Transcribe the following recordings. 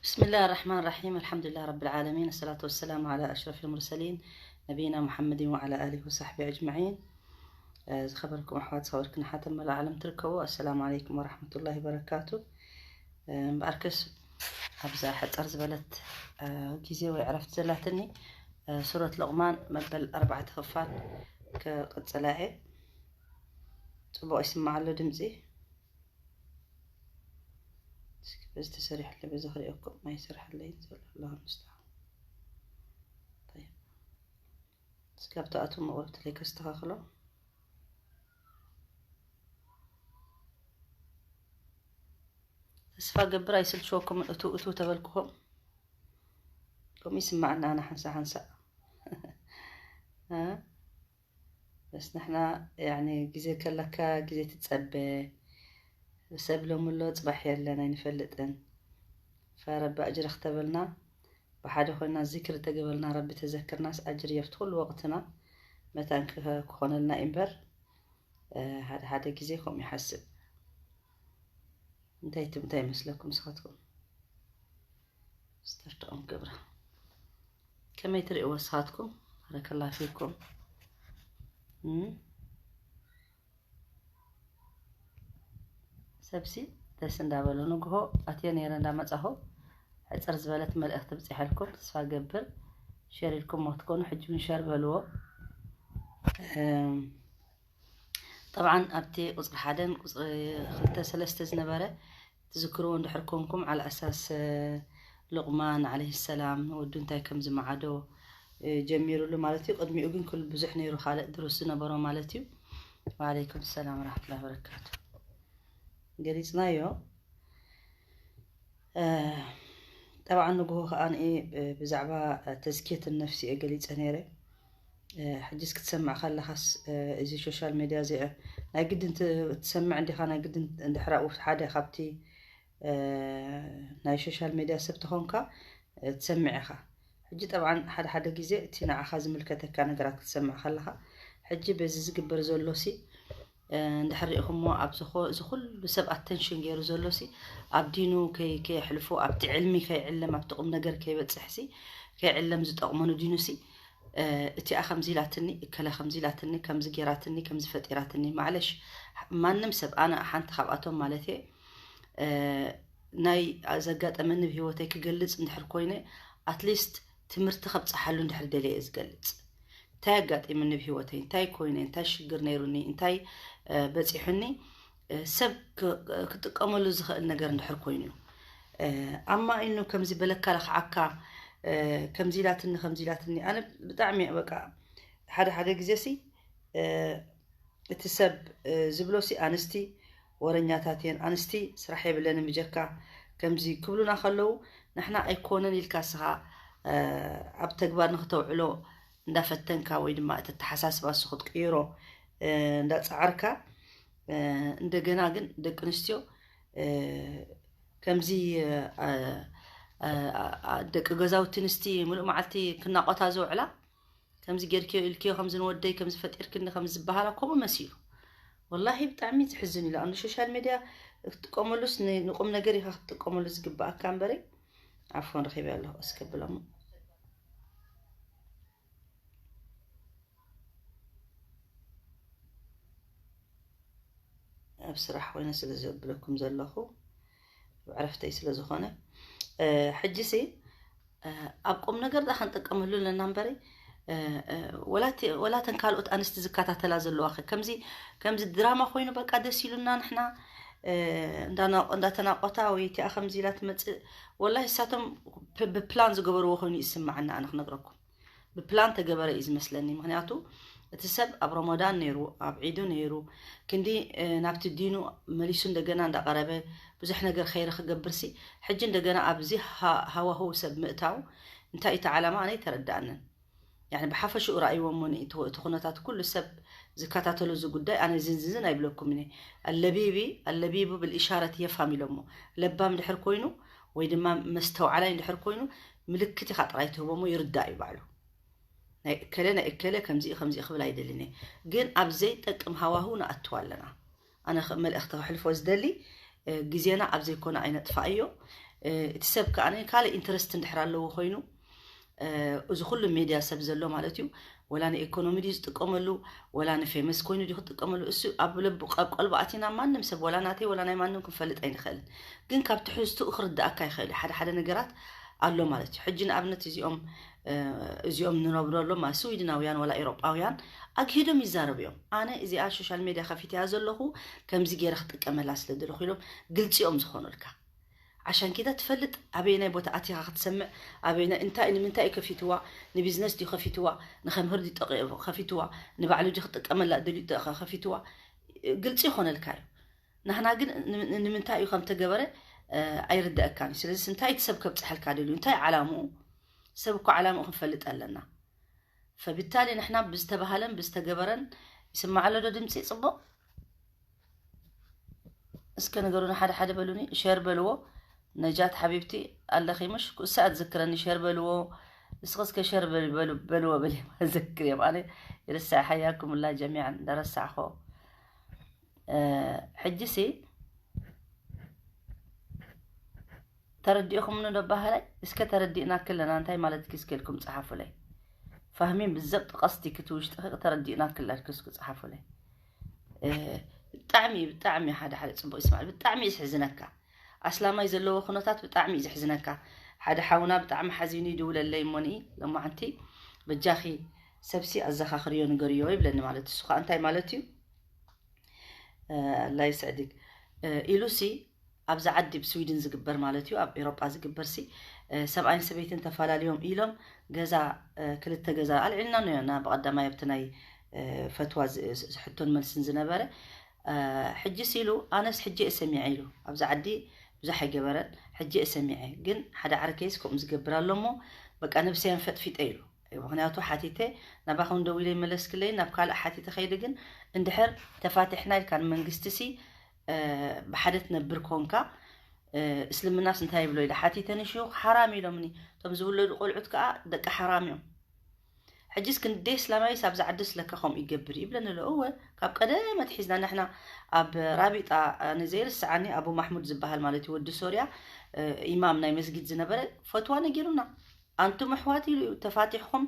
بسم الله الرحمن الرحيم. الحمد لله رب العالمين. الصلاة والسلام على أشرف المرسلين نبينا محمد وعلى آله وصحبه أجمعين. ዝኸበርኩም ኣሕዋት፣ ዝኸበርክን ኣሓት ኣብ መላእ ዓለም ትርከቡ፣ ኣሰላሙ ዓለይኩም ወራሕመቱላሂ ወበረካቱ። እምበኣርከስ ኣብዛ ሕጽር ዝበለት ግዜ ወይ ዕረፍቲ ዘላትኒ ሱረት ሉቕማን መበል ኣርባዕተ ክፋል ክቕጽላ እየ። ጽቡቕ ይስማዕ ኣሎ ድምጺ? እስኪ በዚ ተሰሪሑ ኣሎ፣ በዚ ክሪኦኩም ኣይሰርሐለይን ዘሎ፣ ኣላሁ ሙስተዓን። ጠይብ። እስኪ ኣብቲ ኣትዎ መቑረብቲ ላይ ከስተኻኽሎ። ተስፋ ገብር ኣይስልችወኩምን እቱ እቱ ተበልኩኹም። ከምኡ ይስማዓና ኣነ ሓንሳ ሓንሳ። እ? በስ ንሕና ያኒ ግዜ ከለካ ግዜ ትጸበ። ሰብ ሎሚ ኣሎ ጽባሕ የለን ኣይንፈልጥን። ፈረቢ ኣጅሪ ክተበልና ብሓደ ኮይና ዚክሪ ተገበልና ረቢ ተዘክርናስ ኣጅሪ የፍቲ ኩሉ ወቕትና መታን ክኾነልና እምበር፣ እ፣ ሓደ ሓደ ግዜ ከምኡ ይሓስብ። እንታይ ትም-፣ እንታይ ይመስለኩም ንስኻትኩም? ስተርትኦም ገብረ ከመይ ትርእይዎ ንስኻትኩም? ባረከላ ፊኩም። እም? ሰብሲ ደስ እንዳበሎ ንግሆ ኣትየ ነይረ እንዳመጻኹ ሕጽር ዝበለት መልእኽቲ ብጽሐልኩም ተስፋ ገብር። ሸር ኢልኩም ሞ ትኮኑ ሕጂ እውን ሸር በልዎ። እም፣ ጠብዓን ኣብቲ ቁጽሪ ሓደን ቁጽሪ ክልተ ሰለስተ ዝነበረ ትዝክርዎ እንድሕር ኮንኩም፣ ዓል ኣሳስ ሉቕማን ዓለይሂ ሰላም ወዱ እንታይ ከም ዝመዓዶ፣ እ፣ ጀሚሩሉ ማለት እዩ። ቅድሚኡ ግን ኩሉ ብዙሕ ነይሩ፣ ካልእ ድሩስ ዝነበሮ ማለት እዩ። ወዓለይኩም ሰላም ወራሕመቱላሂ ወበረካቱ። ገሊጽናዮ። እ፣ ጠብዓን ንግሆ ከኣ ንኢ፣ እ፣ ብዛዕባ ተዝኪየት ነፍሲ እየ ገሊጸ ነይረ። እ፣ ሕጂስ ክትሰምዕ ከለኻስ፣ እ፣ እዚ ሶሻል ሜድያ እዚ፣ እ፣ ናይ ግድን ት-፣ ትሰምዕ እንዲኻ፣ ናይ ግድን እንድሕር ኣብኡ ሓደ ካብቲ፣ እ፣ ናይ ሶሻል ሜድያ ሰብ ተኾንካ፣ እ፣ ትሰምዕ ኢኻ። ሕጂ ጠብዓን ሓደ ሓደ ግዜ እቲ ንዓኻ ዝምልከተካ ነገራት ክትሰምዕ ከለኻ፣ ሕጂ በዚ ዝግበር ዘሎሲ፣ እ፣ እንድሕር ሪኢኹሞ ኣብዚ ኾ-፣ እዚ ኩሉ ሰብ ኣተንሽን ገይሩ ዘሎሲ፣ ኣብ ዲኑ ከይ-፣ ከየሕልፎ፣ ኣብቲ ዕልሚ ከይዕለም፣ ኣብቲ ቁም ነገር ከይበጽሕሲ፣ ከይዕለም ዝጠቕሞ ንዲኑሲ፣ እ፣ እቲኣ ከምዚ ኢላትኒ፣ እከለ ከምዚ ኢላትኒ፣ ከምዚ ጌራትኒ፣ ከምዚ ፈጢራትኒ፣ ማዕለሽ፣ ማንም ሰብ፣ ኣነ ሓንቲ ካብኣቶም ማለት እየ፣ እ፣ ናይ ዘጋጠመኒ ብህይወተይ ክገልጽ እንድሕር ኮይነ፣ ኣትሊስት ትምህርቲ ከብጽሓሉ እንድሕር ደልየ እየ ዝገልጽ። እንታይ ኣጋጢሙኒ ብህይወተይ፣ እንታይ ኮይነ፣ እንታይ ሽግር ነይሩኒ፣ እንታይ፣ እ፣ በጺሑኒ፣ እ፣ ሰብ ክ-፣ ክጥቀመሉ ዝኽእል ነገር እንድሕር ኮይኑ እዩ። እ፣ ኣማ ኢኑ ከምዚ በለካ ለኽዓካ፣ እ፣ ከምዚ ኢላትኒ፣ ከምዚ ኢላትኒ፣ ኣነ ብጣዕሚ እየ በቃ ሓደ ሓደ ግዜሲ፣ እ፣ እቲ ሰብ፣ እ፣ ዝብሎሲ ኣንስቲ ወረኛታት እየን፣ ኣንስቲ ስራሕ የብለንን ብጀካ ከምዚ ክብሉና ከለዉ፣ ንሕና ኣይኮነን ኢልካ እስኻ፣ እ፣ ኣብ ተግባር ንክተውዕሎ እንዳፈተንካ ወይ ድማ እቲ ኣተሓሳስባ እሱ ክትቅይሮ፣ እ፣ እንዳጻዓርካ፣ እ፣ እንደገና ግን ደቂ ኣንስትዮ፣ እ፣ ከምዚ፣ እ፣ እ፣ እ፣ ደቂ ገዛውቲ ኣንስቲ ምሉእ መዓልቲ ክናቆታ ዝውዕላ፣ ከምዚ ጌርክዮ ኢልክዮ፣ ከምዚ ንወደይ ከምዚ ፈጢርክኒ ከምዚ ዝበሃላ ከምኡ መሲሉ። ወላሂ ብጣዕሚ ዝሕዝን እዩ። ኣንዱ ሶሻል ሜድያ ክትጥቀመሉስ ን-፣ ንቁም ነገር ኢኻ ክትጥቀመሉ ዝግባኣካ እምበሪ። ዓፎን ረኺበ ኣለኹ፣ እስከ ብሎም። ኣብ ስራሕ ኮይነ ስለ ዘብለኩም ዘለኹ፣ ኣብ ዕረፍተይ ስለ ዝኾነ፣ እ፣ ሕጂሲ፣ እ፣ ኣብ ቁም ነገር ደኣ ክንጥቀመሉ ኣለና እምበሪ፣ እ፣ እ፣ ወላ እቲ፣ ወላ እተን ካልኦት ኣንስቲ ዝከታተላ ዘለዋ ኸ፣ ከምዚ፣ ከምዚ ድራማ ኮይኑ በቃ ደስ ኢሉና ንሕና፣ እ፣ እንዳና-፣ እንዳተናቆታ ወይ እቲኣ ከምዚ ኢላ ትመጽእ፣ ወላሂ እሳቶም ፕ-፣ ብፕላን ዝገበርዎ ኮይኑ ይስምዓና ኣነ ክነግረኩም። ብፕላን ተገበረ እዩ ዝመስለኒ። ምኽንያቱ እቲ ሰብ ኣብ ረመዳን ነይሩ፣ ኣብ ዒዱ ነይሩ፣ ክንዲ፣ እ፣ ናብቲ ዲኑ መሊሱ እንደገና እንዳቐረበ ብዙሕ ነገር ኸይረ ክገብርሲ፣ ሕጂ እንደገና ኣብዚ ሃ-፣ ሃዋህው ሰብ ምእታው እንታይ እቲ ዓላማ ኣነ ኣይተረዳእንን። ያኒ ብሓፈሽኡ ረኣይዎ እሞ እቲ፣ እቲ ኩነታት ኩሉ ሰብ ዝከታተሎ እዚ ጉዳይ ኣነ ዝንዝንዝን ኣይብለኩም እየ። ኣለቢቢ፣ ኣለቢቡ ብልኢሻረት የፋም ኢሎሞ። ለባም ድሕር ኮይኑ ወይ ድማ መስተውዓላይ እንድሕር ኮይኑ ምልክት ኢኻ ጥራይ ትህቦሞ ይርዳእ እዩ ባዕሉ። ናይ እከለ ናይ እከለ ከምዚ ከምዚ ክብል ኣይደልን እየ። ግን ኣብ ዘይጠቅም ሃዋህው ንኣትዋ ኣለና። ኣነ ኸ-፣ መልእኽቲ ከሕልፎ ዝደሊ፣ እ፣ ግዜና ኣብ ዘይኮነ ኣይነጥፋእዮ። እቲ ሰብ ከዓ ካልእ ኢንተረስት እንድሕር ኣለዎ ኮይኑ፣ እዚ ኩሉ ሜድያ ሰብ ዘሎ ማለት እዩ። ወላ ንኤኮኖሚ ድዩ ዝጥቀመሉ፣ ወላ ንፌመስ ኮይኑ ድዩ ክጥቀመሉ፣ እሱ ኣብ ልቡ፣ ኣብ ቀልቡ ኣቲና ማንም ሰብ፣ ወላ ናተይ ወላ ናይ ማንም ክንፈልጥ ኣይንኽእልን። ግን ካብ ትሕዝትኡ ክርድኣካ ይኽእል እዩ። ሓደ ሓደ ነገራት ኣሎ ማለት እዩ። ሕጂ ንኣብነት እዚኦም እዚኦም ንነብረሎም ስዊድናውያን ወላ ኤሮጳውያን ኣግሂዶም ይዛረቡ እዮም። ኣነ እዚኣ ሶሻል ሜድያ ከፊተያ ዘለኹ ከምዚ ገይረ ክጥቀመላ ስለ ደለኹ ኢሎም ግልፂ እዮም ዝኾኑልካ። ዓሻን ኪታ ትፈልጥ ኣበየናይ ቦታ ኣቲኻ ክትሰምዕ፣ ኣበየናይ፣ እንታይ፣ ንምንታይ እዩ ከፊትዋ? ንቢዝነስ ድዩ ከፊትዋ? ንከምህር ድዩ ጠቂ-፣ ከፊትዋ? ንባዕሉ ድዩ ክጥቀመላ ደልዩ ጠ-፣ ከፊትዋ? ግልፂ ይኾነልካ እዩ። ናህና ግን ን-፣ ንምንታይ እዩ ከም ተገበረ ኣይርደኣካን እዩ። ስለዚ እንታይ እቲ ሰብ ከብፅሐልካ ደልዩ? እንታይ ዓላምኡ? ሰብ እኮ ዓላምኡ ክንፈልጥ ኣለና። ፈብታሊ ንሕና ብዝተባህለን ብዝተገበረን ይስማዕ ኣሎ ዶ ድምፂ ፅቡቕ? እስከ ነገሩና ሓደ ሓደ በሉኒ፣ ሸር በልዎ። ነጃት ሓቢብቲ ኣለኺ ምሽ? ኩሳ ኣትዝክረኒ፣ ሸር በልዎ። እስኸ እስከ ሸር በል-፣ በሉ-፣ በልዎ በል። ዘክር እዮም። ኣነ ይርሳዕ ሓያኩም ላ ጀሚዓን፣ እንዳረሳዕኾ። እ፣ ሕጂሲ ተረዲእኹምኒ ዶ ባህላይ? እስከ ተረዲእናኪ ኣለና፣ እንታይ ማለት እስከ ኢልኩም ጸሓፉለይ። ፋህሚን ብዘብጥ ቀስቲ ክቲ ውሽጥኺ ተረዲእናኪ ኣለኪ እስኩ ጸሓፉለይ። እ፣ ብጣዕሚ፣ ብጣዕሚ ሓደ ሓደ ጽቡቕ ይስማዕ። ብጣዕሚ እዩ ዝሕዝነካ። ኣስላማይ ዘለዎ ኩነታት ብጣዕሚ እዩ ዘሕዝነካ። ሓደ ሓውና ብጣዕሚ ሓዚኑ ይድውለለይ እሞኒ፣ ሎማዓንቲ በጃኺ ሰብሲ ኣዘኻኽርዮ ንገርዮ ይብለኒ ማለት እዩ። እሱ ኸኣ እንታይ ማለት እዩ? እ፣ ኣላ ይስዕድግ። እ፣ ኢሉሲ ኣብዛ ዓዲ ብስዊድን ዝግበር ማለት እዩ፣ ኣብ ኤሮጳ ዝግበር ሲ፣ እ፣ ሰብኣይን ሰበይትን ተፈላለዮም ኢሎም ገዛ፣ እ፣ ክልተ ገዛ ኣልዒልና ነዮና ብቐዳማይ ኣብቲ ናይ፣ እ፣ ፈትዋ ዝ-፣ ዝ-፣ ሕቶን መልስን ዝነበረ። እ፣ ሕጂስ ኢሉ ኣነስ ሕጂ እየ ሰሚዐ ኢሉ። ኣብዛ ዓዲ ብዙሕ ኣይገበረን፣ ሕጂ እየ ሰሚዐ። ግን ሓደ ዓርከይስ ከምኡ ዝገብር ኣሎ እሞ በቃ ነብሰይ ኣንፈጥፊጠ ኢሉ። ምኽንያቱ ሓቲተ ናባኹም ደዊለ ይመለስክለይ፣ ናብ ካልእ ሓቲተ ከይደ ግን እንድሕር ተፋቲሕና ኢልካ ንመንግስቲ ሲ፣ እ፣ ብሓደ ትነብር ኮንካ፣ እ፣ እስልምናስ እንታይ ይብሎ ኢለ ሓቲተ ንሽዩኽ ሓራም ኢሎምኒ። እቶም ዝውለዱ ቆልዑት ከኣ ደቂ ሓራም እዮም። ሕጂስ ክንደይ እስላማይስ ኣብዛ ዓዲ ስለካ ከምኡ ይገብር ይብለኒ ኣሎ። እወ፣ ካብ ቀደመ ኣትሒዝና ንሕና ኣብ ራቢጣ፣ እ፣ ንዘይርስዓኒ ኣቡ ማሕሙድ ዝበሃል ማለት እዩ፣ ወዲ ሶርያ፣ እ፣ ኢማም ናይ መስጊድ ዝነበረ ፈትዋ ነጊሩና። ኣንቱም ኣሕዋት ኢሉ እዩ፣ ተፋቲሕኹም፣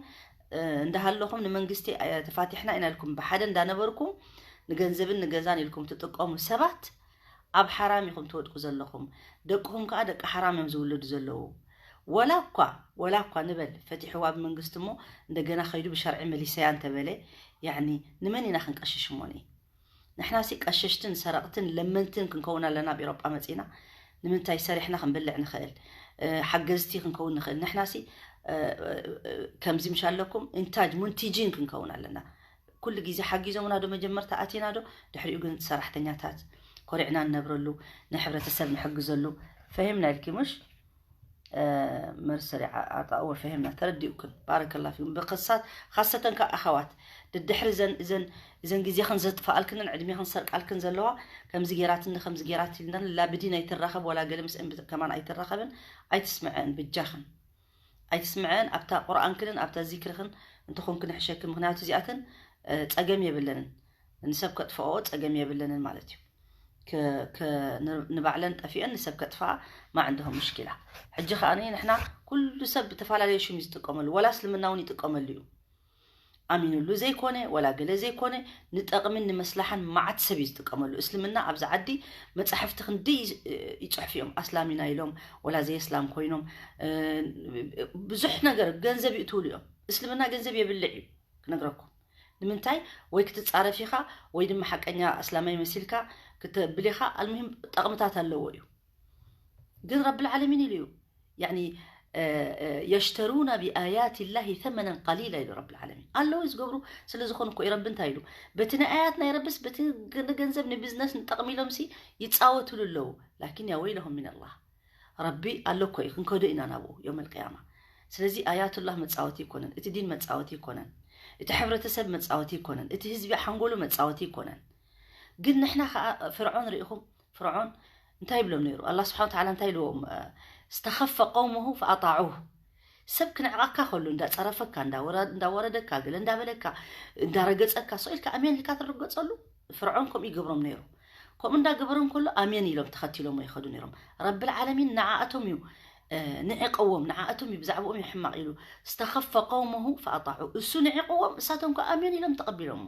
እ፣ እንዳሃለኹም ንመንግስቲ፣ እ፣ ተፋቲሕና ኢና ኢልኩም ብሓደ እንዳነበርኩም ንገንዘብን ንገዛን ኢልኩም ትጥቀሙ ሰባት ኣብ ሓራም ኢኹም ትወድቁ ዘለኹም። ደቅኹም ከኣ ደቂ ሓራም እዮም ዝውለዱ ዘለዉ። ወላ እኳ፣ ወላ እኳ ንበል ፈቲሕዋ ብመንግስቲ እሞ እንደገና ከይዱ ብሸርዒ መሊሰያ እንተበለ፣ ያዕኒ ንመን ኢና ክንቀሽሽ እሞኒ? ንሕናሲ ቀሸሽትን ሰረቕትን ለመንትን ክንከውን ኣለና ኣብ ኤሮጳ መጺና? ንምንታይ ሰሪሕና ክንበልዕ ንኽእል? እ፣ ሓገዝቲ ክንከውን ንኽእል? ንሕናሲ፣ እ፣ እ፣ እ፣ ከምዚ ምሽ ኣለኩም፣ ኢንታጅ፣ ሙንቲጂን ክንከውን ኣለና። ኩሉ ግዜ ሓጊዞምና ዶ መጀመርታ ኣቲና ዶ? ድሕሪኡ ግን ሰራሕተኛታት ኮሪዕና ንነብረሉ፣ ንሕብረተሰብ ንሕግዘሉ። ፈሂምና ኢልኪ ምሽ? እ፣ መርሰሪ ዓ-፣ ዓጣ፣ እወ፣ ፈሂምና፣ ተረዲኡክን። ባረከላ ፊኩም። ብኸሳት-፣ ኻሰተን ካብ ኣኸዋት፣ ድድሕሪ ዘን፣ እዘን፣ እዘን ግዜኽን ዘጥፍኣልክንን ዕድሜኽን ዝሰርቃልክን ዘለዋ፣ ከምዚ ጌራትኒ፣ ከምዚ ጌራትልናን፣ ላ ብዲን ኣይትራኸብ፣ ወላ ገለ ምስአን ብት-፣ ከማን ኣይትራኸብን፣ ኣይትስምዐን፣ ብጃኽን። ኣይትስምዐን፣ ኣብታ ቁርኣንክንን ኣብታ ዚክርኽን እንተኾንክን ሕሸኪ፣ ምኽንያቱ እዚኣተን፣ እ፣ ጸገም የብለንን። ንሰብ ከጥፍኦ ጸገም የብለንን ማለት እዩ። ከ-፣ ከ-፣ ን-፣ ንባዕለን ጠፊአን ንሰብ ከጥፍኣ ማዕ እንደሆ ሙሽኪላ። ሕጂ ከኣ ንሕና ኩሉ ሰብ ብተፈላለየ ሽም እዩ ዝጥቀመሉ፣ ወላ እስልምና እውን ይጥቀመሉ እዩ። ኣሚኑሉ ዘይኮነ፣ ወላ ገለ ዘይኮነ፣ ንጠቕምን ንመስላሓን መዓት ሰብ እዩ ዝጥቀመሉ። እስልምና ኣብዚ ዓዲ መጻሕፍቲ ክንደይ ይጽ-፣ ይጽሕፉ እዮም። ኣስላሚና ኢሎም፣ ወላ ዘየስላም ኮይኖም፣ እ፣ ብዙሕ ነገር ገንዘብ ይእትውሉ እዮም። እስልምና ገንዘብ የብልዕ እዩ፣ ክነግረኩም። ንምንታይ? ወይ ክትጻረፍ ኢኻ፣ ወይ ድማ ሓቀኛ ኣስላማይ መሲልካ ክተብል ኢኻ። ኣልሙሂም ጠቕምታት ኣለዎ እዩ። ግን ረብል ዓለሚን ኢሉ እዩ። ያኒ፣ እ፣ እ፣ የሽተሩና ብኣያት ላሂ ተመነን ቀሊላ ኢሉ ረብል ዓለሚን። ኣለዉ ዝገብሩ ስለ ዝኾኑ እኮ እዩ። ረቢ እንታይ ኢሉ? በቲ ናይ ኣያት ናይ ረብስ፣ በቲ ግ-፣ ንገንዘብ፣ ንቢዝነስ፣ ንጠቕሚ ኢሎምሲ ይጻወቱሉ ኣለዉ። ላኪን ያ ወይለሁም ሚን ኣላህ። ረቢ ኣሎ እኮ እዩ፣ ክንከዶ ኢና ናብኡ የውመል ቅያማ። ስለዚ ኣያቱላህ መጻወቲ ይኮነን፣ እቲ ዲን መጻወቲ ይኮነን፣ እቲ ሕብረተሰብ መጻወቲ ይኮነን፣ እቲ ህዝቢ ሓንጎሉ መጻወቲ ይኮነን። ግን ንሕና ከኣ ፍርዖን ርኢኹም፣ ፍርዖን እንታይ ይብሎም ነይሩ? ኣላህ ስብሓን ወተዓላ እንታይ ኢልዎም? እ፣ እስተኸፈ ቀውመሁ ፈኣጣዑሁ። ሰብ ክንዕቐካ ከሎ፣ እንዳጸረፈካ፣ እንዳወረ-፣ እንዳወረደካ፣ ገለ እንዳበለካ፣ እንዳረገጸካ፣ ስቕ ኢልካ ኣሜን ኢልካ ትርገጸሉ። ፍርዖን ከምኡ ይገብሮም ነይሩ። ከምኡ እንዳገበሮም ከሎ ኣሜን ኢሎም ተኸቲሎሞ ይኸዱ ነይሮም። ረብል ዓለሚን ንዓኣቶም እዩ፣ እ፣ ንዕቀዎም፣ ንዓኣቶም እዩ፣ ብዛዕባኦም እዩ ሕማቕ ኢሉ። እስተኸፈ ቀውመሁ ፈኣጣዑ። እሱ ንዕቀዎም፣ እሳቶም ከ ኣሜን ኢሎም ተቐቢሎሞ።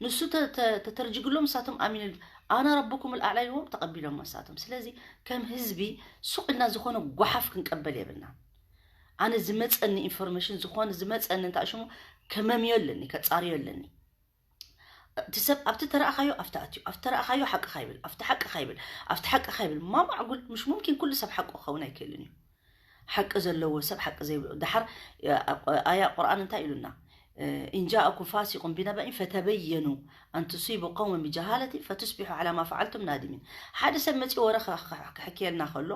ንሱ ተ-፣ ተ-፣ ተተርጅግሎም፣ እሳቶም ኣሜን ኢሎም፣ ኣነ ረብኩም ልኣዕላ ኢልዎም ተቐቢሎሞ እሳቶም። ስለዚ ከም ህዝቢ ሱቕ ኢልና ዝኾነ ጓሓፍ ክንቀበል የብልና። ኣነ ዝመፀኒ ኢንፎርሜሽን፣ ዝኾነ ዝመፀኒ እንታይ ሽሙ፣ ከመምዮ ኣለኒ፣ ከፃርዮ ኣለኒ። እቲ ሰብ ኣብቲ ተረኣኻዮ ኣብቲ ኣትዩ፣ ኣብቲ ተረኣኻዮ ሓቅኻ ይብል፣ ኣብቲ ሓቅኻ ይብል፣ ኣብቲ ሓቅኻ ይብል። ማማዕጉል፣ ምሽ ሙምኪን ኩሉ ሰብ ሓቁ ክኸውን ኣይክእልን እዩ። ሓቂ ዘለዎ ሰብ ሓቂ ዘይብሉ። ደሓር ኣያ ቁርኣን እንታይ ኢሉና? "ኢን ጃኣኩም ፋሲቁን ቢነበኢን ፈተበየኑ ኣን ቱሲቡ ቀውመን ብጀሃለቲን ፈቱስቢሑ ዓላ ማ ፈዓልቱም ናዲሚን." ሓደ ሰብ መፂኡ ወረ ከ-፣ ከ-፣ ከሕክየልና ከሎ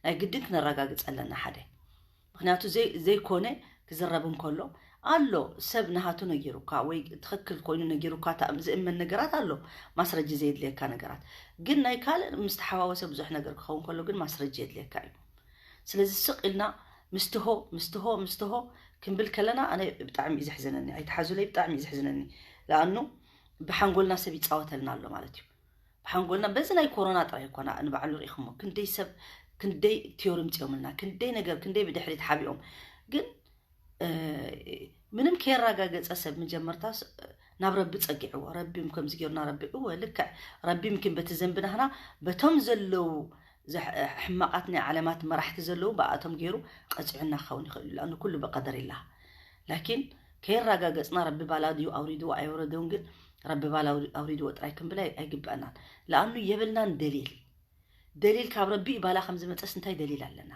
ናይ ግድን ክነረጋግፅ ኣለና ሓደ። ምክንያቱ ዘይ-፣ ዘይኮነ ክዝረብ እንከሎ ኣሎ ሰብ ንሃቱ ነጊሩካ ወይ ትኽክል ኮይኑ ነጊሩካ፣ እታ ዝእመን ነገራት ኣሎ፣ ማስረጂ ዘየድልየካ ነገራት። ግን ናይ ካልእ ምስ ተሓዋወሰ ብዙሕ ነገር ክኸውን ከሎ ግን ማስረጂ የድልየካ እዩ። ስለዚ ስቕ ኢልና ምስትሆ፣ ምስትሆ፣ ምስትሆ ክንብል ከለና ኣነ ብጣዕሚ እዩ ዘሕዝነኒ። ኣይትሓዙለይ፣ ብጣዕሚ እዩ ዘሕዝነኒ። ለኣኑ ብሓንጎልና ሰብ ይፃወተልና ኣሎ ማለት እዩ። ብሓንጎልና በዚ ናይ ኮሮና ጥራይ እኮ ንባዕሉ ርኢኹሞ። ክንደይ ሰብ፣ ክንደይ ቲዮሪ ምፅኦምልና፣ ክንደይ ነገር፣ ክንደይ ብድሕሪት ሓቢኦም። ግን፣ እ፣ ምንም ከየረጋገፀ ሰብ መጀመርታስ ናብ ረቢ ፀጊዕዎ። ረቢ ከምዚ ገይሩና፣ ረቢ እወ ልክዕ፣ ረቢ ምኪን በቲ ዘንብናህና፣ በቶም ዘለዉ ዘሕ-፣ ሕማቓት ናይ ዓለማት መራሕቲ ዘለዉ ብኣቶም ገይሩ ቀፂዑና ክኸውን ይኽእል እዩ። ለኣኑ ኩሉ ብቀደር ኢላ። ላኪን ከየረጋገፅና ረቢ ባላ ድዩ ኣውሪድዎ ኣይወረደውን፣ ግን ረቢ ባላ ኣውሪ-፣ ኣውሪድዎ ጥራይ ክንብል ኣይ-፣ ኣይግበአናን። ለኣኑ የብልናን ደሊል። ደሊል ካብ ረቢ እዩ ባላ ከም ዝመፀስ እንታይ ደሊል ኣለና?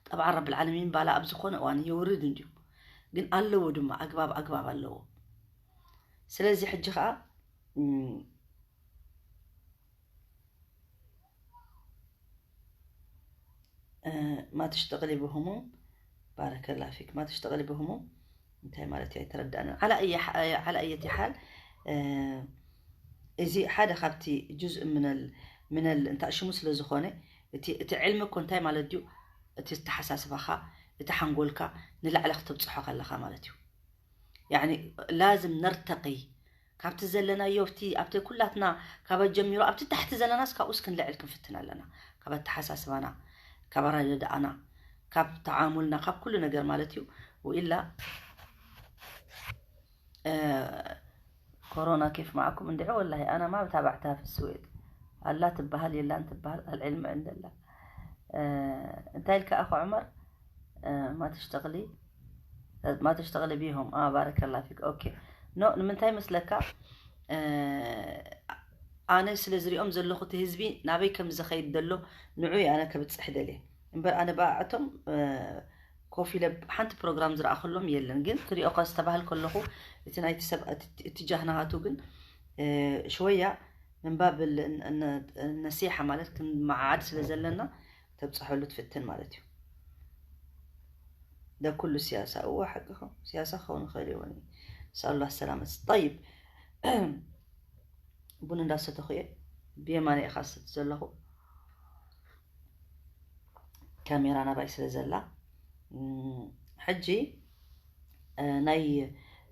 ጠብዓን ረብል ዓለሚን ባላ ኣብ ዝኾነ እዋን የውርድ እንድዩ። ግን ኣለዎ ድማ ኣግባብ ኣግባብ ኣለዎ። ስለዚ ሕጂ ኸዓ፣ እም፣ እ፣ ما تشتغلي بهموم، بارك الله فيك، ما تشتغلي بهموم እንታይ ማለት እዩ ኣይተረዳእንን። على أي ح-، على أي حال፣ እ፣ እዚ ሓደ ካብቲ ጁዝእ ምነል፣ ምነል እንታይ ሽሙ ስለ ዝኾነ፣ እቲ፣ እቲ ዕልሚ እኮ እንታይ ማለት ድዩ? እቲ ኣተሓሳስባኻ፣ እቲ ሓንጎልካ ንላዕሊ ክተብፅሖ ከለኻ ማለት እዩ። ያኒ ላዝም ነርተቂ። ካብቲ ዘለናዮ፣ ኣብቲ፣ ኣብቲ ኩላትና ካብ ጀሚሩ ኣብቲ ታሕቲ ዘለናስ ካብኡስ ክንልዕል ክንፍትን ኣለና። ካብ ኣተሓሳስባና፣ ካብ ኣረዳድኣና፣ ካብ ተዓሙልና፣ ካብ ኩሉ ነገር ማለት እዩ። ወኢላ፣ እ፣ ኮሮና ኬፍ ማዕኩም እንድዒ። ወላሂ ኣና ማ ብታባዕታ ፊ ስዌድ ኣላ ትበሃል የላን ትበሃል ኣልዕልሚ እንደላ። እ፣ እንታይ ኢልካ ኣኹ ዑመር? እ፣ ما تشتغلي، ما تشتغلي بهم. አ፣ بارك الله فيك. ኦኬ። ኖ፣ ንምንታይ መስለካ? እ፣ ኣነ ስለ ዝሪኦም ዘለኹ እቲ ህዝቢ ናበይ ከም ዝኸይድ ዘሎ ንዑ ኣነ ከብፅሕ ደልየ። እምበር ኣነ ብኣዕቶም፣ እ፣ ኮፍ ኢለ ሓንቲ ፕሮግራም ዝረኣኹሎም የለን። ግን ክሪኦ ከ ዝተባህል ከለኹ እቲ ናይቲ ሰብ እቲ፣ እቲ ጃህ ናሃቱ ግን፣ እ፣ ሽወያ ምንባብ ል-፣ ን-፣ ን-፣ ነሲሓ ማለት ክንመዓዓድ ስለ ዘለና ተብፅሐሉ ትፍትን ማለት እዩ። ده ኩሉ ሲያሳ፣ እወ ሓቅኹም፣ ሲያሳ ክኸውን ይኽእል እዩ። ወኒ፣ نسأل الله السلامة። طيب፣ ቡን እንዳሰተኹ እየ፣ ብየማነ ኢኻ ዝሰቲ ዘለኹ። ካሜራ ናባይ ስለ ዘላ። እም፣ ሕጂ፣ እ፣ ናይ፣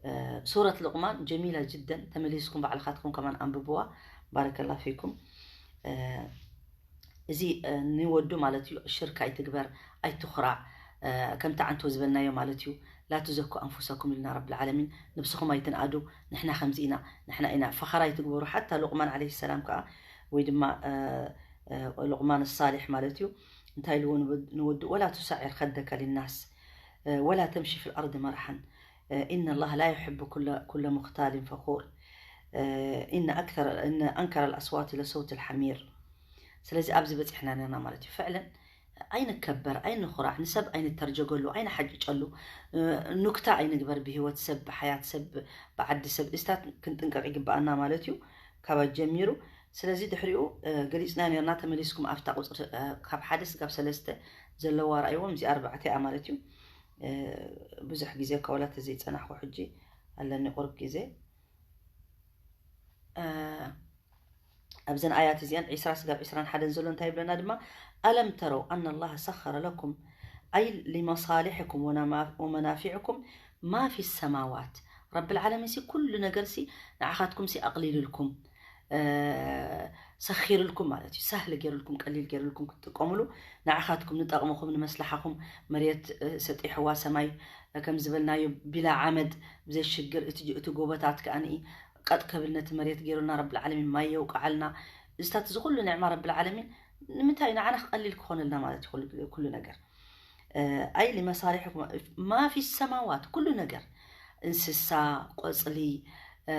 እ፣ ሱረት ሉቕማን ጀሚላ ጅደን፣ ተመሊስኩም ባዕልኻትኩም ከማን ኣንብብዋ። ባረከላ ፊኩም። እ፣ እዚ፣ እ፣ ንወዱ ማለት እዩ፣ ሽርክ ኣይትግበር፣ ኣይትኹራዕ፣ እ፣ ከምቲ ዓንቶ ዝበልናዮ ማለት እዩ። لا تزكوا أنفسكم ኢልና ረብል ዓለሚን፣ ነብስኹም ኣይትንኣዱ፣ ንሕና ከምዚ ኢና፣ ንሕና ኢና፣ ፈኸራ ኣይትግበሩ። ሓታ ሉቕማን ዓለይሂ ሰላም ከኣ፣ ወይ ድማ፣ እ፣ እ፣ ሉቕማን ሳሊሕ ማለት እዩ፣ እንታይ ኢልዎ ንወ-፣ ንወዱ? ولا تصعر خدك للناس، እ፣ ولا تمش في الأرض مرحا، እ፣ إن الله لا يحب كل، كل مختال فخور، እ، إن أكثر، إن أنكر الأصوات لصوت الحمير። ስለዚ ኣብዚ በፂሕና ነርና ማለት እዩ። ፍዕለን ኣይንከበር፣ ኣይንኹራዕ፣ ንሰብ ኣይንተርጀገሉ፣ ኣይንሓጭጨሉ፣ እ፣ ኑክታ ኣይንግበር ብህይወት ሰብ፣ ብሓያት ሰብ፣ ብዓዲ ሰብ። እዚታት ክንጥንቀቕ ይግበኣና ማለት እዩ፣ ካብ ጀሚሩ። ስለዚ ድሕሪኡ፣ እ፣ ገሊጽና ነርና፣ ተመሊስኩም ኣብታ ቁጽሪ፣ እ፣ ካብ ሓደ ስጋብ ሰለስተ ዘለዋ ረኣይዎም፣ እዚ ኣርባዕተ እያ ማለት እዩ። እ፣ ብዙሕ ግዜ ከወላ ተዘይጸናሕኩ ሕጂ ኣለኒ ቁሩብ ግዜ። እ፣ ኣብዘን ኣያት እዚኣን ዒስራ ስጋብ ዒስራን ሓደን ዘሎ እንታይ ይብለና ድማ፣ ألم تروا أن الله سخر لكم أي لمصالحكم ونما-، ومنافعكم ما في السماوات። ረብል ዓለሚን ሲ ኩሉ ነገር ሲ ንዓኻትኩም ሲ ኣቕሊሉልኩም። እ፣ ሰኺርልኩም ማለት እዩ። ሳህል ገይርልኩም፣ ቀሊል ገይርልኩም ክትጥቀምሉ፣ ንዓኻትኩም፣ ንጠቕምኹም፣ ንመስላሓኹም። መሬት፣ እ፣ ሰጢሕዋ፣ ሰማይ፣ እ፣ ከም ዝበልናዮ፣ ቢላ ዓመድ ብዘይ ሽግር፣ እቲ ጅ-፣ እቲ ጎቦታት ከኣ ንኢ ቀጥ ከብል ነቲ መሬት ገይሩልና፣ ረብል ዓለሚን ማይ የውቅዓልና። እዚታት፣ እዚ ኩሉ ኒዕማ ረብል ዓለሚን ንምንታይ? ንዓና ክቐሊል ክኾነልና ማለት እዩ፣ ኩሉ፣ ኩሉ ነገር። እ፣ ኣይ ሊመሳሊሕኩም ማ ፊ ሰማዋት፣ ኩሉ ነገር፣ እንስሳ፣ ቆጽሊ፣ እ፣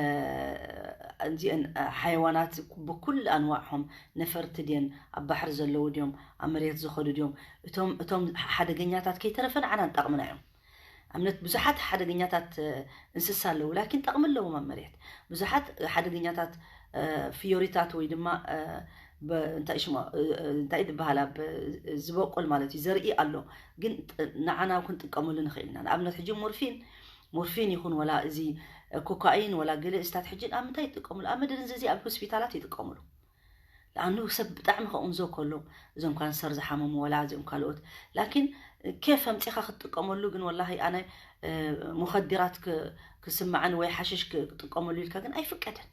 እዚአን፣ እ፣ ሓይዋናት ብኩሉ ኣንዋዕሆም፣ ነፈርቲ ድየን፣ ኣብ ባሕሪ ዘለዉ ድዮም፣ ኣብ መሬት ዝኸዱ ድዮም፣ እቶም፣ እቶም ሓደገኛታት ከይተረፈ ንዓና ንጠቕምና እዮም። ኣብነት ብዙሓት ሓደገኛታት፣ እ፣ እንስሳ ኣለዉ፣ ላኪን ጠቕሚ ኣለዎም ኣብ መሬት። ብዙሓት ሓደገኛታት፣ እ፣ ፍዮሪታት ወይ ድማ፣ እ፣ በ-፣ እንታይ ሽሞ፣ እ፣ እ፣ እንታይ ዝበሃል ኣብ ዝበቁል ማለት እዩ፣ ዘርኢ ኣሎ። ግን ጥ-፣ ንዓና ክንጥቀመሉ ንኽእል ኢና። ንኣብነት ሕጂ ሞርፊን፣ ሞርፊን ይኹን ወላ እዚ ኮካኢን ወላ ገለ እስታት ሕጂ ኣብ ምንታይ ይጥቀምሉ? ኣብ መደንዘዚ ኣብ ሆስፒታላት ይጥቀምሉ። ለኣኑ ሰብ ብጣዕሚ ከቑንዞ ከሎ፣ እዞም ካንሰር ዝሓመሙ ወላ እዚኦም ካልኦት። ላኪን ኬፍ ኣምጺኻ ክትጥቀመሉ ግን ወላሂ ኣነ፣ እ፣ ሙኸዲራት ክ-፣ ክስምዓን ወይ ሓሽሽ ክ-፣ ክጥቀመሉ ኢልካ ግን ኣይፍቀድን።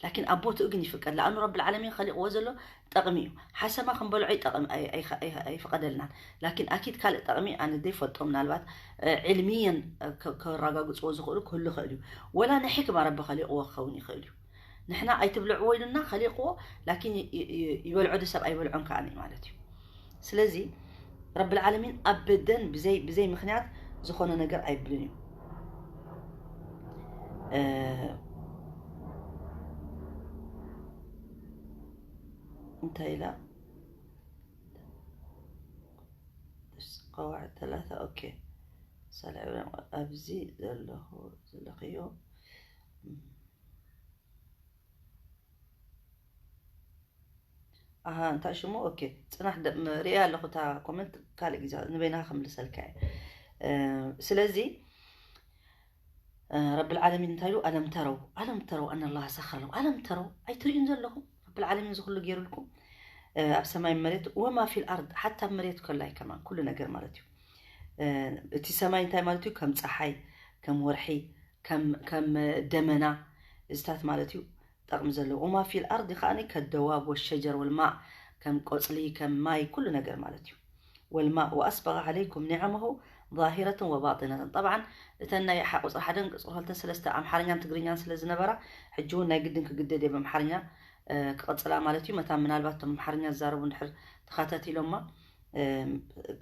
ላኪን ኣብ ቦትኡ ግን ይፍቀድ። ለኣኑ ረብል ዓለሚን ኸሊቕዎ ዘሎ ጠቕሚ እዩ። ሓሰማ ክንበልዖ ይጠቕም፣ ኣይ-፣ ኣይ-፣ ኣይ-፣ ኣይፍቐደልናን። ላኪን ኣኪድ ካልእ ጠቕሚ ኣነ ዘይፈልጦ፣ ምናልባት፣ እ፣ ዕልሚየን፣ እ፣ ከ-፣ ከረጋግጽዎ ዝኽእሉ ክህሉ ይኽእል እዩ። ወላ ንሕክማ ረቢ ኸሊቕዎ ክኸውን ይኽእል እዩ። ንሕና ኣይትብልዕዎ ኢሉና ኸሊቕዎ፣ ላኪን ይ-፣ ይ-፣ ይ-፣ ይበልዖ ዶ ሰብ ኣይበልዖን ከኣ ማለት እዩ። ስለዚ ረብል ዓለሚን ኣበደን ብዘይ፣ ብዘይ ምኽንያት ዝኾነ ነገር ኣይብልን እዩ። እ፣ እንታይ ኢላ? ቀዋዕ ተላታ፣ ኦኬ። ሳልዕ ኣብዚ ዘለኹ፣ ዘለኽዮ። ኣሃ፣ እንታይ ሽሙ? ኦኬ፣ ጽናሕ ደ-፣ ም-፣ ርእየ ኣለኹ እታ ኮመንት፣ ካልእ ግዜ ንበይንኻ ክምልሰልካ እየ። እ፣ ስለዚ፣ እ፣ ረብል ዓለሚን እንታይ ኢሉ? "ኣለም ተረው፣ ኣለም ተረው ኣነ ኣላህ ሰኸረ ለኩም፣ ኣለም ተረው፣ ኣይትርእዩን ዘለኹም? ረብል ዓለሚን እዚ ኩሉ ገይሩልኩም፣ እ፣ ኣብ ሰማይ መሬት፣ ወማ ፊል ኣርድ፣ ሓታ ኣብ መሬት ከላይ ከማን፣ ኩሉ ነገር ማለት እዩ። እ፣ እቲ ሰማይ እንታይ ማለት እዩ? ከም ጸሓይ፣ ከም ወርሒ፣ ከም፣ ከም ደመና፣ እዚታት ማለት እዩ። ጠቕሚ ዘለዎ። ወማ ፊል ኣርዲ ከኣኒ ከደዋብ ወሸጀር ወልማእ፣ ከም ቆጽሊ፣ ከም ማይ፣ ኩሉ ነገር ማለት እዩ። ወልማእ ወኣስበገ ዓለይኩም ኒዓመሁ ዛሂረተን ወባጢነተን። ጠብዓን፣ እተን ናይ ሓ-፣ ቁጽሪ ሓደን ቁጽሪ ክልተን ሰለስተ ኣምሓርኛን ትግርኛን ስለ ዝነበራ፣ ሕጂ እውን ናይ ግድን ክግደድ እየ ብኣምሓርኛ፣ እ፣ ክቕጽላ ማለት እዩ። መታን ምናልባት እቶም ኣምሓርኛ ዝዛረቡ እንድሕር ተኸታቲሎማ፣ እ፣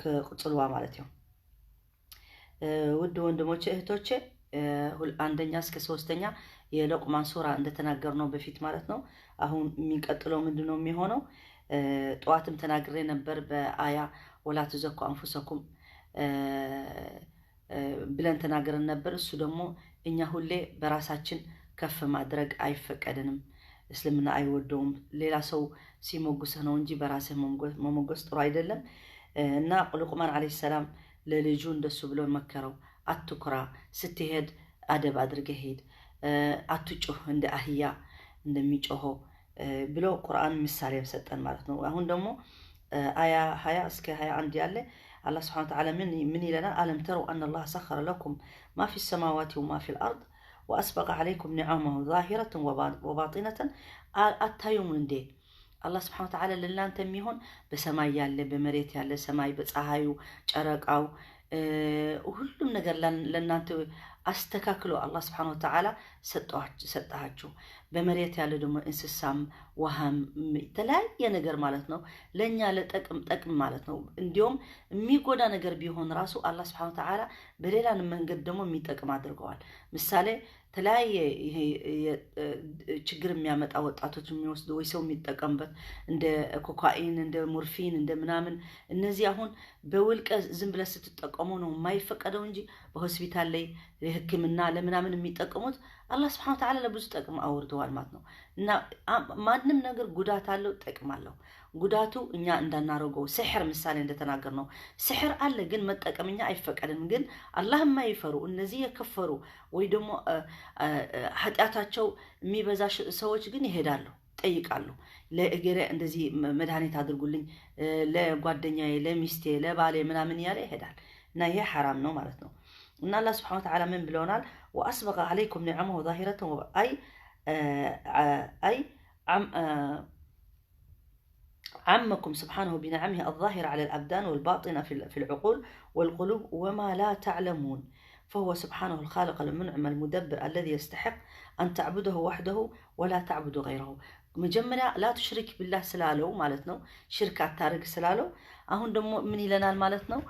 ክቕጽልዋ ማለት እዮም። እ፣ ውድ ወንድሞቼ እህቶቼ፣ እ፣ ሁል-፣ አንደኛ እስከ ሶስተኛ የሎቅማን ሱራ እንደተናገርነው በፊት ማለት ነው። አሁን የሚቀጥለው ምንድን ነው የሚሆነው? እ፣ ጠዋትም ተናግሬ ነበር በአያ ወላ ትዘኩ አንፉሰኩም፣ እ፣ እ፣ ብለን ተናግረን ነበር። እሱ ደግሞ እኛ ሁሌ በራሳችን ከፍ ማድረግ አይፈቀድንም፣ እስልምና አይወደውም። ሌላ ሰው ሲሞግስህ ነው እንጂ በራስህ መሞገ-፣ መሞገስ ጥሩ አይደለም። እ፣ እና ሉቅማን ዓለይሂ ሰላም ለልጁ እንደሱ ብሎ መከረው። አትኩራ፣ ስትሄድ አደብ አድርገህ ሂድ። እ፣ አትጩህ እንደ አህያ እንደሚጮኸው፣ እ፣ ብሎ ቁርአን ምሳሌ ሰጠን ማለት ነው። አሁን ደግሞ፣ እ፣ አያ ሃያ እስከ ሃያ አንድ ያለ አላህ ስብሐነ ወተዓላ ምን፣ ምን ይለናል? አለም ተረው አነ አላህ ሰኸረ ለኩም ማ ፊ ሰማዋቲ ወማ ፊል አርድ ወአስበገ ዓለይኩም ኒዓመሁ ዛሂረተን ወባ-፣ ወባጢነተን። አ-፣ አታዩም እንዴ? አላህ ስብሐነ ወተዓላ ለእናንተ የሚሆን በሰማይ ያለ፣ በመሬት ያለ፣ ሰማይ በፀሐዩ፣ ጨረቃው፣ እ፣ ሁሉም ነገር ለን-፣ ለእናንተ አስተካክሎ አላህ ስብሐነ ወተዓላ ሰጠኋች-፣ ሰጠሃችሁ። በመሬት ያለ ደግሞ እንስሳም፣ ውሃም፣ ም-፣ የተለያየ ነገር ማለት ነው። ለእኛ ለጠቅም፣ ጠቅም ማለት ነው። እንዲሁም የሚጎዳ ነገር ቢሆን ራሱ አላህ ስብሐነ ወተዓላ በሌላ መንገድ ደግሞ የሚጠቅም አድርገዋል። ምሳሌ፣ የተለያየ ይሄ የ-፣ እ፣ ችግር የሚያመጣ ወጣቶች የሚወስዱ ወይ ሰው የሚጠቀምበት እንደ ኮካኢን፣ እንደ ሞርፊን፣ እንደ ምናምን፣ እነዚህ አሁን በውልቀ ዝም ብለህ ስትጠቀሙ ነው የማይፈቀደው እንጂ በሆስፒታል ላይ ለሕክምና ለምናምን የሚጠቀሙት አላህ ስብሐነ ወተዓላ ለብዙ ጥቅም አውርደዋል ማለት ነው። እና አ-፣ ማንም ነገር ጉዳት አለው፣ ጥቅም አለው። ጉዳቱ እኛ እንዳናረገው ስሕር ምሳሌ እንደተናገር ነው። ስሕር አለ ግን መጠቀም እኛ አይፈቀድም። ግን አላህ የማይፈሩ እነዚህ የከፈሩ ወይ ደግሞ፣ እ፣ እ፣ እ፣ ኃጢአታቸው የሚበዛ ሽ-፣ ሰዎች ግን ይሄዳሉ፣ ጠይቃሉ። ለእገሌ እንደዚህ መ-፣ መድኃኒት አድርጉልኝ፣ እ፣ ለጓደኛዬ፣ ለሚስቴ፣ ለባሌ ምናምን እያለ ይሄዳል። እና ይሄ ሐራም ነው ማለት ነው። እና አላህ ስብሐነ ወተዓላ ምን ብለውናል? ወአስበገ ዐለይኩም ኒዐመሁ ዛሂረተን ወ-፣ አይ፣ እ፣ አ-፣ አይ عم آه، عمكم سبحانه بنعمه الظاهرة على الأبدان والباطنة في في العقول والقلوب وما لا تعلمون، فهو سبحانه الخالق المنعم المدبر الذي يستحق أن تعبده وحده ولا تعبد غيره. መጀመሪያ لا تشرك بالله ስላለው ማለት ነው፣ ሽርክ አታርግ ስላለው። አሁን ደግሞ ምን ይለናል ማለት ነው?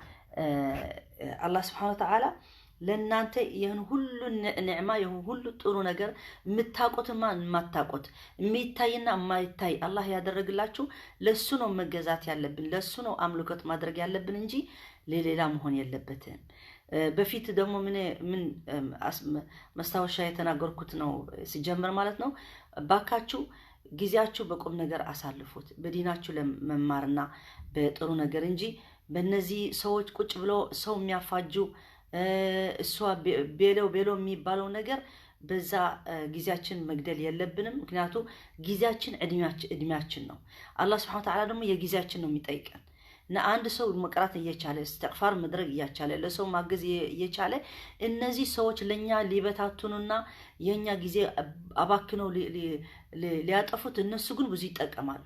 አላህ ስብሓን ወተዓላ ለእናንተ ይህን ሁሉ ንዕማ፣ ይህን ሁሉ ጥሩ ነገር የምታውቁትማ የማታውቁት፣ የሚታይና የማይታይ አላህ ያደረግላችሁ፣ ለሱ ነው መገዛት ያለብን፣ ለሱ ነው አምልኮት ማድረግ ያለብን እንጂ ለሌላ መሆን የለበትም። በፊት ደግሞ ምን ምን መስታወሻ የተናገርኩት ነው ሲጀምር ማለት ነው። ባካችሁ ጊዜያችሁ በቁም ነገር አሳልፉት፣ በዲናችሁ ለመማርና በጥሩ ነገር እንጂ በእነዚህ ሰዎች ቁጭ ብሎ ሰው የሚያፋጁ እሷ ቤለው ቤሎ የሚባለው ነገር በዛ ጊዜያችን መግደል የለብንም። ምክንያቱ ጊዜያችን እድሜያችን ነው። አላህ ስብሐነ ወተዓላ ደግሞ የጊዜያችን ነው የሚጠይቀን። እና አንድ ሰው መቅራት እየቻለ እስትግፋር መድረግ እያቻለ ለሰው ማገዝ እየቻለ እነዚህ ሰዎች ለእኛ ሊበታቱኑና የእኛ ጊዜ አባክነው ሊያጠፉት እነሱ ግን ብዙ ይጠቀማሉ።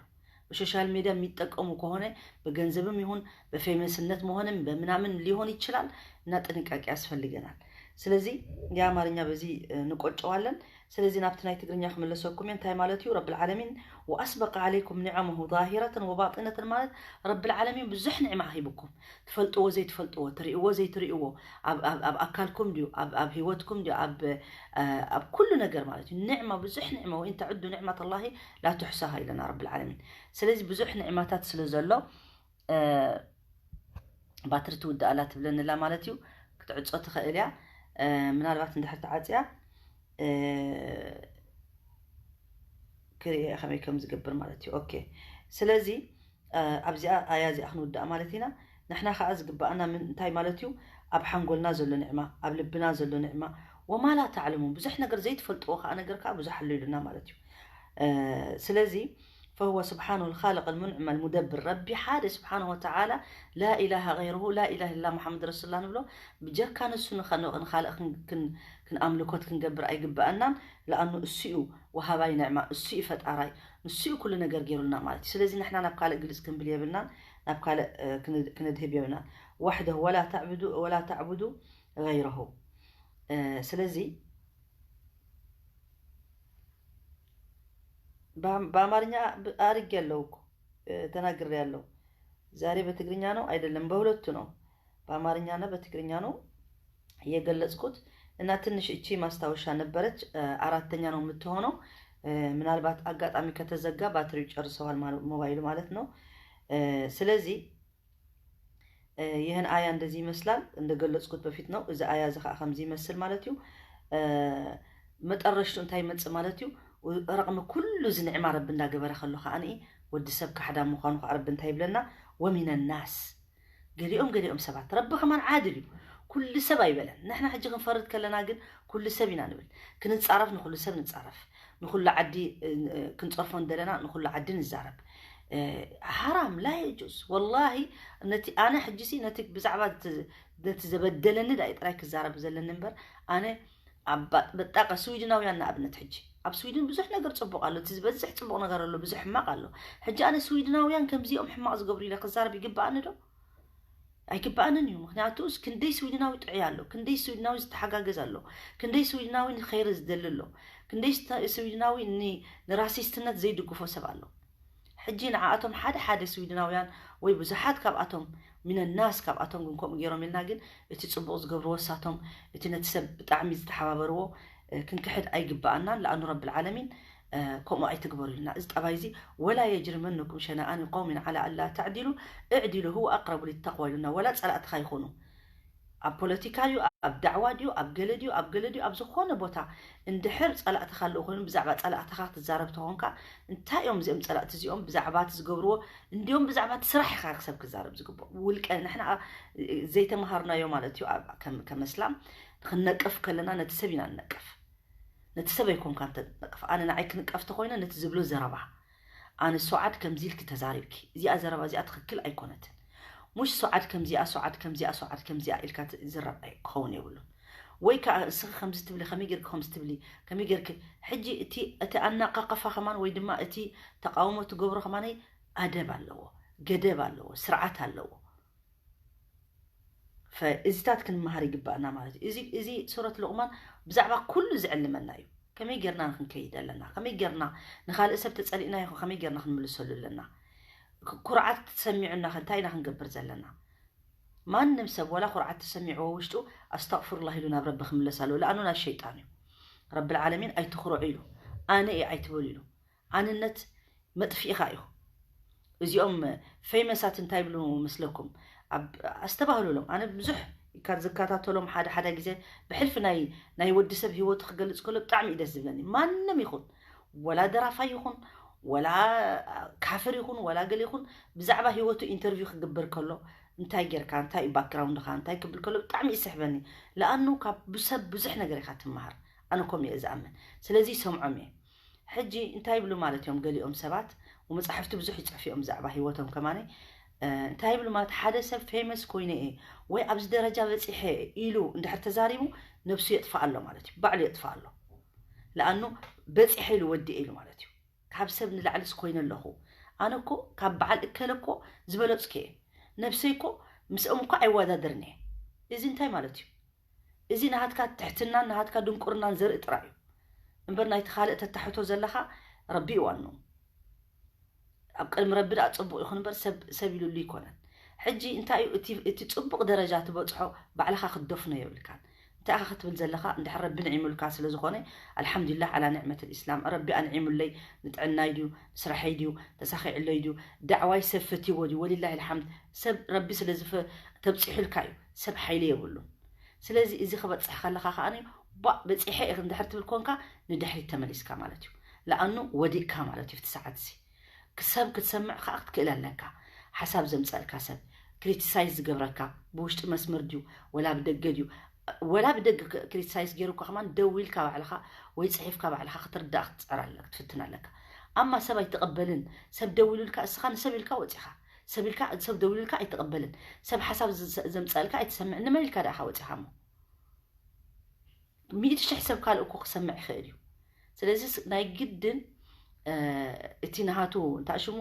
በሶሻል ሚዲያ የሚጠቀሙ ከሆነ በገንዘብም ይሁን በፌመስነት መሆንም በምናምን ሊሆን ይችላል እና ጥንቃቄ ያስፈልገናል። ስለዚህ የአማርኛ በዚህ ንቆጨዋለን። ስለዚህ ናብቲ ናይ ትግርኛ ክምለሰኩም እየ። እንታይ ማለት እዩ? ረብል ዓለሚን ወኣስበቀ ዓለይኩም ኒዓመሁ ዛሂረተን ወባጢነተን ማለት ረብል ዓለሚን ብዙሕ ኒዕማ ሂብኩም፣ ትፈልጥዎ ዘይትፈልጥዎ፣ ትርእይዎ ዘይትርእይዎ፣ ኣብ ኣካልኩም ድዩ፣ ኣብ ህይወትኩም ድዩ፣ ኣብ ኩሉ ነገር ማለት እዩ። ኒዕማ ብዙሕ ኒዕማ፣ ወኢን ተዕዱ ኒዕመት ኣላሂ ላ ትሕሳሃ ኢለና ረብል ዓለሚን። ስለዚ ብዙሕ ኒዕማታት ስለ ዘሎ ባትሪ ትውድእ ኣላ ትብለኒ ኣላ ማለት እዩ። ክትዕጾ ትኽእል እያ። ምናልባት እንድሕር ተዓጽያ ክሪኤ ከመይ ከም ዝገብር ማለት እዩ። ኦኬ፣ ስለዚ ኣብዚኣ ኣያ እዚኣ ክንውድኣ ማለት ኢና። ንሕና ከዓ ዝግባኣና እንታይ ማለት እዩ? ኣብ ሓንጎልና ዘሎ ንዕማ፣ ኣብ ልብና ዘሎ ንዕማ፣ ወማ ላ ተዕለሙን፣ ብዙሕ ነገር ዘይትፈልጥዎ ከዓ ነገር ከዓ ብዙሕ ኣሎ ኢሉና ማለት እዩ። ስለዚ فهو سبحانه الخالق المنعم المدبر፣ ረቢ ሓደ ስብሓነ ወተዓላ لا إله غيره، لا إله إلا محمد رسول الله ንብሎ። ብጀካ ንሱ ንኻልእ ክንኣምልኮት ክንገብር ኣይግበኣናን። ለኣኑ እሱ እዩ ወሃባይ ንዕማ፣ እሱ እዩ ፈጣራይ፣ ንሱ እዩ ኩሉ ነገር ገይሩልና ማለት እዩ። ስለዚ ንሕና ናብ ካልእ ግልጽ ክንብል የብልናን፣ ናብ ካልእ ክነድህብ የብልናን። وحده ولا تعبد ولا تعبد غيره። ስለዚ በአማርኛ አርጌ ያለው እኮ ተናግሬ ያለው። ዛሬ በትግርኛ ነው አይደለም፣ በሁለቱ ነው፣ በአማርኛና በትግርኛ ነው የገለጽኩት። እና ትንሽ እቺ ማስታወሻ ነበረች፣ አራተኛ ነው የምትሆነው። ምናልባት አጋጣሚ ከተዘጋ ባትሪው ጨርሰዋል ሞባይሉ ማለት ነው። ስለዚህ ይህን አያ እንደዚህ ይመስላል፣ እንደገለጽኩት በፊት ነው። እዚ አያ እዚ ከዓ ከምዚ ይመስል ማለት እዩ። መጠረሽቱ እንታይ ይመጽእ ማለት እዩ? ረቕሚ ኩሉ እዚ ንዕማ ረቢ እንዳገበረ ከሎ ከዓ ወዲ ሰብ ካሕዳ ምዃኑ ከዓ ረቢ እንታይ ይብለና? ومن الناس፣ ገሊኦም ገሊኦም ሰባት። ረቢ ከማን ዓድል እዩ፣ ኩሉ ሰብ ኣይበለን። ንሕና ሕጂ ክንፈርድ ከለና ግን ኩሉ ሰብ ኢና ንብል። ክንጻረፍ ንኩሉ ሰብ ንጻረፍ፣ ንኩሉ ዓዲ ክንጸርፎ እንደለና ንኩሉ ዓዲ ንዛረብ። ሓራም ላ የጁዝ ወላሂ። ነቲ ኣነ ሕጂሲ ነቲ ብዛዕባ ነቲ ዘበደለኒ ዳይ ጥራይ ክዛረብ ዘለኒ እምበር ኣነ በጣቀ ስዊድናውያን ንኣብነት ሕጂ ኣብ ስዊድን ብዙሕ ነገር ጽቡቕ ኣሎ፣ እቲ ዝበዝሕ ጽቡቕ ነገር ኣሎ፣ ብዙሕ ሕማቕ ኣሎ። ሕጂ ኣነ ስዊድናውያን ከምዚኦም ሕማቕ ዝገብሩ ኢለ ክዛረብ ይግባኣኒ ዶ? ኣይግባኣንን እዩ። ምክንያቱ ክንደይ ስዊድናዊ ጥዑይ ኣሎ፣ ክንደይ ስዊድናዊ ዝተሓጋገዝ ኣሎ፣ ክንደይ ስዊድናዊ ንኸይሪ ዝደሊ ኣሎ፣ ክንደይ ስዊድናዊ ንራሲስትነት ዘይድግፎ ሰብ ኣሎ። ሕጂ ንዓኣቶም ሓደ ሓደ ስዊድናውያን ወይ ብዙሓት ካብኣቶም ሚነናስ ካብኣቶም ግን ከምኡ ገይሮም ኢልና ግን እቲ ጽቡቕ ዝገብርዎ ሳቶም እቲ ነቲ ሰብ ብጣዕሚ ዝተሓባበርዎ ክንክሕድ ኣይግባኣናን። ለኣኑ ረብል ዓለሚን ከምኡ ኣይትግበሩ ኢልና። እዚ ጠባይ እዚ ولا يجرمنكم شنآن قوم على ألا تعدلوا اعدلوا هو أقرب للتقوى ኢሉና። ወላ ጸላእትኻ ይኾኑ ኣብ ፖለቲካ ድዩ ኣብ ዳዕዋ ድዩ ኣብ ገለ ድዩ ኣብ ገለ ድዩ ኣብ ዝኾነ ቦታ እንድሕር ጸላእትኻ ኣለዉ ኮይኑ ብዛዕባ ጸላእትኻ ክትዛረብ ተኾንካ እንታይ እዮም እዚኦም ጸላእቲ እዚኦም ብዛዕባ እቲ ዝገብርዎ እንዲዮም ብዛዕባ እቲ ስራሕ ኢኻ ሰብ ክዛረብ ዝግብኦ። ውልቀ ንሕና ዘይተመሃርናዮ ማለት እዩ። ከመስላም ክንነቅፍ ከለና ነቲ ሰብ ኢና ንነቅፍ። ነቲ ሰብ ኣይኮንካ ንተነቅፍ። ኣነ ንዓይ ክንቀፍ ተኮይነ ነቲ ዝብሎ ዘረባ ኣነ ሶዓድ ከምዚ ኢልኪ ተዛሪብኪ እዚኣ ዘረባ እዚኣ ትክክል ኣይኮነትን ሙሽ ሶዓድ ከምዚኣ ሶዓድ ከምዚኣ ሶዓድ ከምዚኣ ኢልካ ዝረብ ክኸውን የብሉን። ወይ ከዓ እስኺ ከምዚ ትብሊ፣ ከመይ ጌርኪ ከምዚ ትብሊ፣ ከመይ ጌርኪ። ሕጂ እቲ እቲ ኣናቃቀፋ ከማን ወይ ድማ እቲ ተቃውሞ ትገብሮ ከማነይ ኣደብ ኣለዎ፣ ገደብ ኣለዎ፣ ስርዓት ኣለዎ። ፈእዚታት ክንመሃር ይግባእና ማለት እዩ። እዚ እዚ ሱረት ሉቕማን ብዛዕባ ኩሉ ዝዕልመና እዩ። ከመይ ጌርና ንክንከይድ ኣለና፣ ከመይ ጌርና ንኻልእ ሰብ ተጸሊእና ይኹን ከመይ ጌርና ክንምልሰሉ ኣለና። ኩርዓት ተሰሚዑና ከ እንታይ ኢና ክንገብር ዘለና? ማንም ሰብ ዋላ ኩርዓት ተሰሚዕዎ ውሽጡ ኣስተቕፍሩላህ ኢሉ ናብ ረቢ ክምለስ ኣለዎ። ለኣኑ ናይ ሸይጣን እዩ። ረብል ዓለሚን ኣይትኹርዑ ኢሉ፣ ኣነ እየ ኣይትበሉ ኢሉ። ኣንነት መጥፊእኻ እዩ። እዚኦም ፌመሳት እንታይ ይብሉ መስለኩም? ኣብ ኣስተባህሉሎም። ኣነ ብዙሕ ካብ ዝከታተሎም ሓደ ሓደ ግዜ ብሕልፊ ናይ ናይ ወዲ ሰብ ህይወቱ ክገልጽ ከሎ ብጣዕሚ እዩ ደስ ዝብለኒ። ማንም ይኹን ወላ ደራፋይ ይኹን ወላ ካፍር ይኹን ወላ ገለ ይኹን ብዛዕባ ህይወቱ ኢንተርቪው ክግበር ከሎ እንታይ ጌርካ እንታይ እዩ ባክግራውንድካ እንታይ ክብል ከሎ ብጣዕሚ ይስሕበኒ። ለኣኑ ካብ ብሰብ ብዙሕ ነገር ኢኻ ትመሃር። ኣነ ከምኡ እየ ዝኣምን። ስለዚ ይሰምዖም እየ። ሕጂ እንታይ ይብሉ ማለት እዮም ገሊኦም ሰባት? ወመጻሕፍቲ ብዙሕ ይጽሕፉ እዮም ብዛዕባ ህይወቶም ከማነ። እንታይ ይብሉ ማለት ሓደ ሰብ ፌመስ ኮይነ እየ ወይ ኣብዚ ደረጃ በጺሐ ኢሉ እንድሕር ተዛሪቡ ነብሱ የጥፋእ ኣሎ ማለት እዩ። ባዕሉ የጥፋእ ኣሎ። ለኣኑ በጺሐ ኢሉ ወዲኤ ኢሉ ማለት እዩ። ካብ ሰብ ንላዕልስ ኮይነ ኣለኹ። ኣነ እኮ ካብ በዓል እከለ እኮ ዝበለጽኩ እየ። ነብሰይ እኮ ምስኦም እኮ ኣይወዳደርን እየ። እዚ እንታይ ማለት እዩ? እዚ ናሃትካ ትሕትናን ናሃትካ ድንቁርናን ዘርኢ ጥራይ እዩ እምበር ናይቲ ካልእ ተታሕቶ ዘለኻ ረቢ ይዋኑ። ኣብ ቅድሚ ረቢ ደኣ ጽቡቕ ይኹን እምበር ሰብ ሰብ ኢሉሉ ይኮነን። ሕጂ እንታይ እዩ እቲ እቲ ጽቡቕ ደረጃ ትበጽሖ ባዕልኻ ክትደፍኖ የብልካን። እንታይ ኢኻ ክትብል ዘለኻ እንድሕር ረቢ ንዒሙልካ ስለ ዝኾነ ኣልሓምዱሊላህ ዓላ ኒዕመት ልእስላም ረቢ ኣንዒሙለይ ንጥዕናይ ድዩ ንስራሐይ ድዩ ተሳኺዕለይ ድዩ ዳዕዋይ ሰብ ፈትይዎ ድዩ ወሊላህ ልሓምድ ሰብ ረቢ ስለ ዝፈ ተብጺሑልካ እዩ ሰብ ሓይሊ የብሉን። ስለዚ እዚ ክበጽሕ ከለኻ ከኣ ባእ በጺሐ ኢኽ እንድሕር ትብል ኮንካ ንድሕሪት ተመሊስካ ማለት እዩ። ለኣኑ ወዲቕካ ማለት እዩ። እቲ ሰዓት እዚ ክሰብ ክትሰምዕ ከኣ ክትክእል ኣለካ። ሓሳብ ዘምጸልካ ሰብ ክሪቲሳይዝ ዝገብረካ ብውሽጢ መስመር ድዩ ወላ ብደገ ድዩ ወላ ብደገ ክሪቲሳይዝ ገይሩ እኳ ከማን ደው ኢልካ ባዕልኻ ወይ ጽሒፍካ ባዕልኻ ክትርዳእ ክትጽዕር ኣለካ ክትፍትን ኣለካ። ኣማ ሰብ ኣይትቐበልን ሰብ ደው ኢሉልካ እስኻ ንሰብ ኢልካ ወጺኻ ሰብ ኢልካ ሰብ ደው ኢሉልካ ኣይትቐበልን ሰብ ሓሳብ ዘምጸልካ ኣይትሰምዕን ንመን ኢልካ ደኣኻ ወጺኻ እሞ ሚእቲ ሽሕ ሰብ ካልእ እኮ ክሰምዕ ይኽእል እዩ። ስለዚ ናይ ግድን እቲ ናሃቱ እንታይ ሽሙ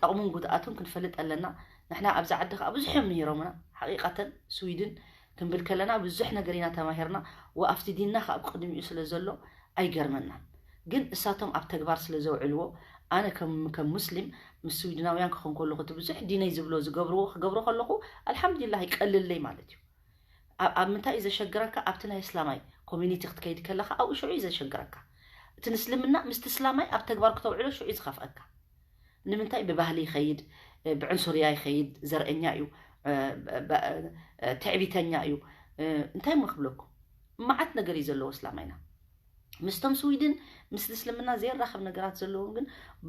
ጠቕሙን ጉድኣቱን ክንፈልጥ ኣለና። ንሕና ኣብዚ ዓዲ ከዓ ብዙሕ እዮም ምሂሮምና ሓቂቃተን ስዊድን ክንብል ከለና ብዙሕ ነገር ኢና ተማሂርና። ወኣፍቲ ዲንና ከዓ ብቅድሚኡ ስለ ዘሎ ኣይገርመናን። ግን እሳቶም ኣብ ተግባር ስለ ዘውዕልዎ ኣነ ከም ከም ሙስሊም ምስ ስዊድናውያን ክኾን ከለኹ እቲ ብዙሕ ዲነይ ዝብሎ ዝገብርዎ ክገብሮ ከለኹ ኣልሓምዱሊላህ ይቀልለይ ማለት እዩ። ኣብ ኣብ ምንታይ እዩ ዘሸግረካ? ኣብቲ ናይ እስላማይ ኮሚኒቲ ክትከይድ ከለኻ ኣብኡ ሽዑ እዩ ዘሸግረካ። እቲ ንእስልምና ምስቲ እስላማይ ኣብ ተግባር ክተውዕሎ ሽዑ እዩ ዝኸፍአካ። ንምንታይ ብባህሊ ይኸይድ፣ ብዕንሱርያ ይኸይድ፣ ዘርእኛ እዩ፣ ትዕቢተኛ እዩ። እንታይ እሞ ክብለኩም? መዓት ነገር እዩ ዘለዎ እስላማይና። ምስቶም ስዊድን ምስ እስልምና ዘየራኸብ ነገራት ዘለዎም ግን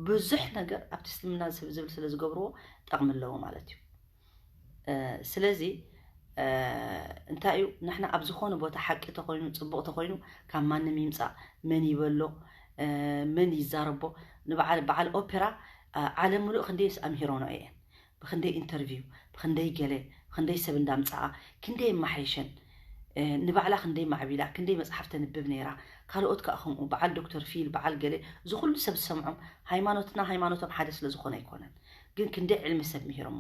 ብዙሕ ነገር ኣብቲ እስልምና ዝብል ስለ ዝገብርዎ ጠቕሚ ኣለዎ ማለት እዩ። ስለዚ እንታይ እዩ ንሕና ኣብ ዝኾነ ቦታ ሓቂ ተኮይኑ ፅቡቕ ተኮይኑ ካብ ማንም ይምፃእ መን ይበሎ መን ይዛረቦ ንበዓል በዓል ኦፔራ ዓለም ምሉእ ክንደይ ኣምሂሮኖ እየን ብክንደይ ኢንተርቪው ብክንደይ ገለ ብክንደይ ሰብ እንዳምፃኣ ክንደይ የማሓይሸን ንባዕላ ክንደይ ማዕቢላ ክንደይ መፅሓፍ ተንብብ ነይራ ካልኦት ከዓ ከምኡ በዓል ዶክተር ፊል በዓል ገለ እዚ ኩሉ ሰብ ዝሰምዖም ሃይማኖትና ሃይማኖቶም ሓደ ስለዝኮነ ኣይኮነን ግን ክንደይ ዕልሚ ሰብ ምሂሮሞ